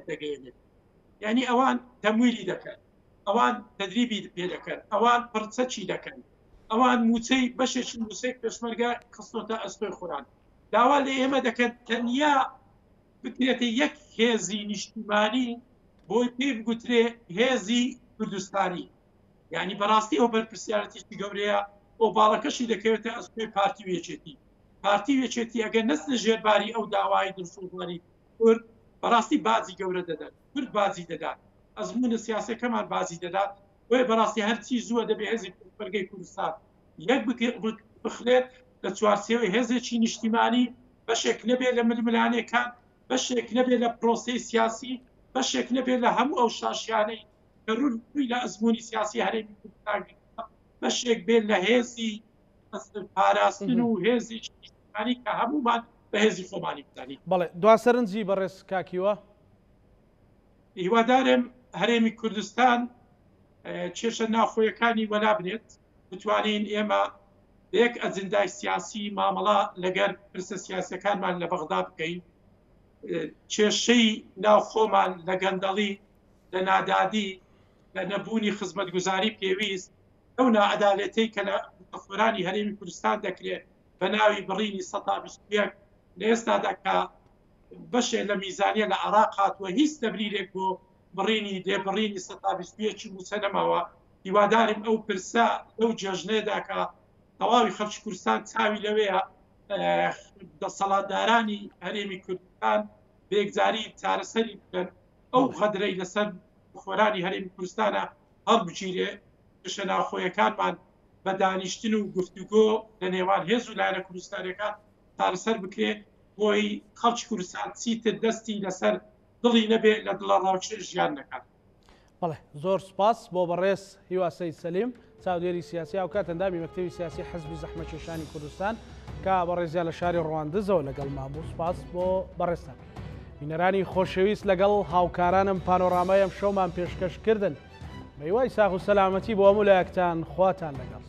دەگەێنێت یعنی ئەوان تەمویلی دەکەن ئەوان تدریبی پێ دەکەن ئەوان پڕچەکی دەکەن ئەوان موچەی بەشێکی موچەی پێشمەرگە خستۆتە ئەستۆی خۆیان داوا لە ئێمە دەکەن تەنیا بکرێتە یەک هێزی نیشتیمانی بۆی پێی بگوترێ هێزی کوردستانی یعنی بەڕاستی ئەو بەرپرسیارەتێکی گەورەیە ئۆباڵەکەشی دەکەوێتە ئەستۆی پارتی و یەکێتی پارتی و یەکێتی ئەگەر نەچنە ژێرباری ئەو داوای دڵسۆزانی کورد. بەڕاستی باجی گەورە دەدەن، کورد باجی دەدات، ئەزموونە سیاسیەکەمان باجی دەدات، بۆیە بەڕاستی هەرچی زووە دەبێ هێزی پێشمەرگەی کوردستان یەک بخرێت لە چوارچێوەی هێزێکی نیشتیمانی، بەشێک نەبێت لە ململانێکان، بەشێک نەبێت لە پرۆسەی سیاسی، بەشێک نەبێت لە هەموو ئەو شاشیانەی کە رووی لە ئەزموونی سیاسی هەرێمی کوردستان گرتووە، بەشێک بێت لە هێزی پاراستن و هێزێکی نیشتیمانی کە هەموومان بە هێزی خۆمانی بزانین. بەڵێ دوا سەرنجی بەڕێز کاک هیوا. هیوادارم هەرێمی کوردستان کێشە ناوخۆیەکانی وەلا بنێت، بتوانین ئێمە بە یەک ئەجندای سیاسی مامەڵە لەگەر پرسە سیاسیەکانمان لە بەغدا بکەین، کێشەی ناوخۆمان لە گەندەڵی، لە نادادی، لە نەبوونی خزمەتگوزاری پێویست، لەو ناعەدالەتەی کە لە خۆرانی هەرێمی کوردستان دەکرێت بە ناوی بڕینی 121 لە ئێستادا کە بەشێ لە میزانیە لە عراق هاتووە هیچ تەبریرێک بۆ بڕینی لێبڕینی 121 مووچە نەماوە. هیوادارم ئەو پرسە لەو جێژنەیەدا کە تەواوی خەڵکی کوردستان چاوی لەوەیە دەسەڵاتدارانی هەرێمی کوردستان بێکجاری چارەسەری بکەن، ئەو غەدرەی لەسەر خۆرانی هەرێمی کوردستانە هەڵبگیرێ، کێشە ناوخۆیەکانمان بە دانیشتن و گفتوگۆ لە نێوان هێز و لایەنە کوردستانیەکان چارەسەر بکرێ، بۆی خەڵکی کوردستان چیتر دەستی لەسەر دڵی نەبێ لە دڵەڕاوکێ ژیان نەکات. بەڵێ زۆر سوپاس بۆ بەڕێز هیوا سەید سەلیم چاودێری سیاسی هاوکات ئەندامی مەکتەبی سیاسی حزبی زەحمەتکێشانی کوردستان کە بەڕێزیان لە شاری ڕواندزەوە لەگەڵمان بوو سوپاس بۆ بەڕێزتان. بینەرانی خۆشەویست لەگەڵ هاوکارانم پانۆرامای ئەم شەومان پێشکەش کردن بە هیوای ساغ و سەلامەتی بۆ هەموو لایەکتان خواتان لەگەڵ.